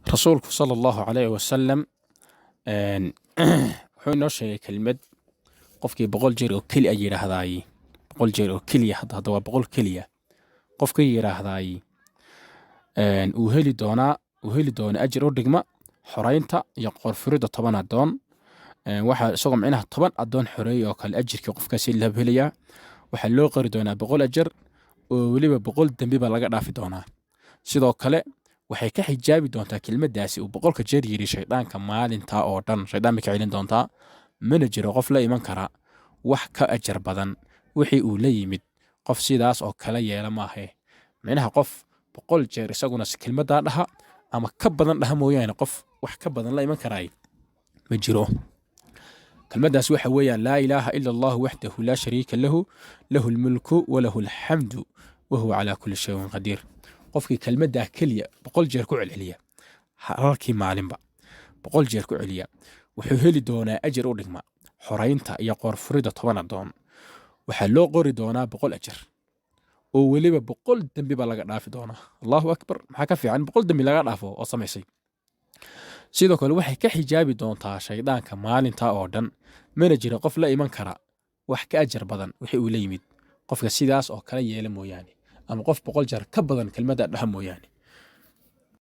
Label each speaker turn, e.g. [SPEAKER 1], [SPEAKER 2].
[SPEAKER 1] Rasuulku sala Allahu calayhi wasalam wuxuu inoo sheegay kelmad qofkii 100 jeer oo keli a yidhaahdaay, 100 jeer oo keliya, hadda waa 100 keliya, qofkii yidhaahdaay uu heli doonaa, uu heli doona ajir u dhigma xoraynta iyo qoorfuridda 10 addoon. Waxaa isagoo micnaha 10 addoon xoreeyey oo kale ajirkii qofkaasi la helayaa. Waxaa loo qori doonaa 100 ajar oo weliba 100 dembi baa laga dhaafi doonaa. Sidoo kale waxay ka xijaabi doontaa kelmaddaasi uu 100-ka jeer yidhi shaydaanka maalintaa oo dhan, shaydaan bay ka celin doontaa. Mana jiro qof la iman kara wax ka ajar badan wixii uu la yimid qof sidaas oo kale yeela maahe. Micnaha qof 100 jeer isaguna kelmaddaa dhaha ama ka badan dhaha mooyaane, qof wax ka badan la iman karaay ma jiro. Kelmaddaas waxa weeyaan: laa ilaaha ila Allahu waxdahu laa shariika lahu, lahu lmulku walahu alxamdu wahuwa calaa kulli shayin qadiir. Qofkii kelmaddaa keliya 100 jeer ku celceliya, halkii maalinba 100 jeer ku celiya, wuxuu heli doonaa ajar u dhigma xoraynta iyo qoorfuridda 10 addoon. Waxaa loo qori doonaa 100 ajar oo weliba 100 dembi baa laga dhaafi doonaa. Allahu akbar! Maxaa ka fiican 100 dembi laga dhaafo oo samaysay? Sidoo kale waxay ka xijaabi doontaa shaydaanka maalintaa oo dhan. Mana jiro qof la iman kara wax ka ajar badan wixii uu la yimid qofka sidaas oo kale yeela mooyaane, ama qof 100 jeer ka badan kelmadda dhaha mooyaane.